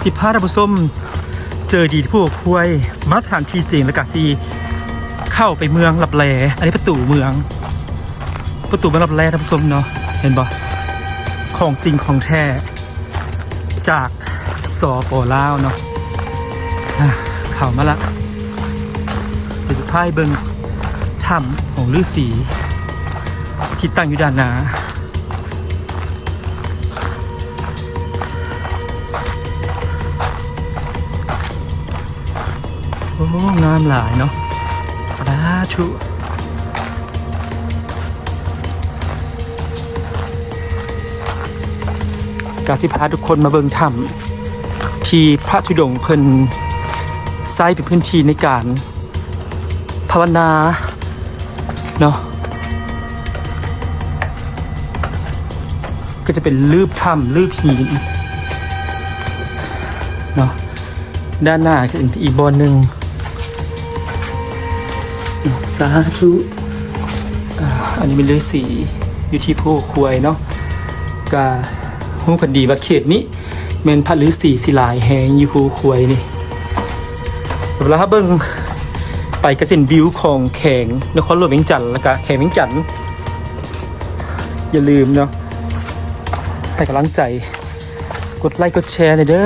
ຊິພາທ່ານຜູ້ຊົມເຈີດີຜູ້ຄວາຍ ມາສະຖານທີ່ຈິງ ແລ້ວກະຊິເຂົ້າໄປເມືອງລັບແລ. ອັນນີ້ປະຕູເມືອງ ປະຕູເມືອງລັບແລທ່ານຜູ້ຊົມເນາະ ເຫັນບໍ່? ຂອງຈິງຂອງແທ້ຈາກ ສປ ລາວເນາະ. ອາ ເຂົ້າມາລະ ດຽວຊິພາໄປເບິ່ງຖ້ຳຂອງລືສີທີ່ຕັ້ງຢູ່ດ້ານໜ້າ. ໂອ້ ງາມຫຼາຍເນາະ ສາທຸ. ກະຊິພາທຸກຄົນມາເບິ່ງຖ້ຳທີ່ພະທຸດົງເພິ່ນໃຊ້ເປັນພື້ນທີ່ໃນການພາວະນາເນາະ. ກໍຈະເປັນລືບຖ້ຳ ລືບຫີນເນາະ. ດ້ານໜ້າກໍເປັນອີກບ່ອນໜຶ່ງ. ສາທຸ. ອາ ອັນນີ້ແມ່ນລືສີຢູ່ທີ່ພູຄວາຍເນາະ. ກະຮູ້ກັນດີວ່າເຂດນີ້ແມ່ນພະລືສີຊິຫຼາຍແຮງຢູ່ພູຄວາຍນີ້. ເວລາເຮົາເບິ່ງໄປກໍຊິເຫັນວິວຂອງແຂວງນະຄອນຫຼວງວຽງຈັນ ແລ້ວກະແຂວງວຽງຈັນ. ຢ່າລືມເນາະ ໃຫ້ກຳລັງໃຈ ກົດໄລກົດແຊແດ່ເດີ.